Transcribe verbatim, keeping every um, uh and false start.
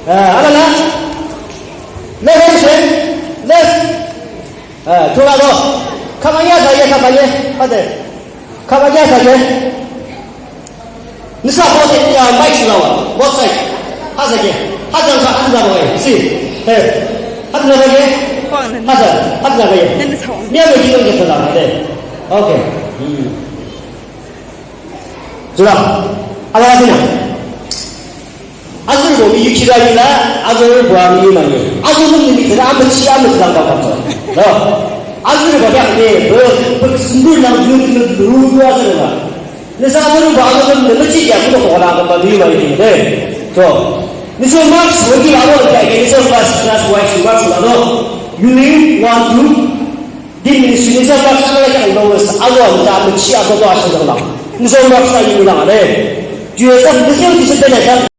Eh, alala. Left hand, left. Eh, thulado. Kamanya saya, kamanya. Hade. Kamanya saya. Nisa both, uh, mic sulawa, both side. Haza ke. Haza ka, haza ba ke. Si. Eh. Haza ba ke. Haza. Haza ba ke. Niya ba kino ke sulawa de. Okay. Hmm. Jula. Ala dina. Azürübo mi yukhi la yila, azürübo mi yuma ni. Azürü mi yukhi la, amüchi, amüchi lang bang bang. No. Azürübo ya ne, bo, bo sündur lang yuk, yuk, yuk, yuk, azürübo. Nisa azürübo, azürü mi yukhi ya, bo ko la bang bang yuma ni. Ne. So. Nisa marks, wo ki abo ya ke, nisa class, class wise marks la no. You need one, two, Di ministry nisa marks ala ya kan lowest, alo nisa amüchi, abo bo asha lang. Nisa marks la yuma lang ne. Ju esa, nisa, nisa bena sa.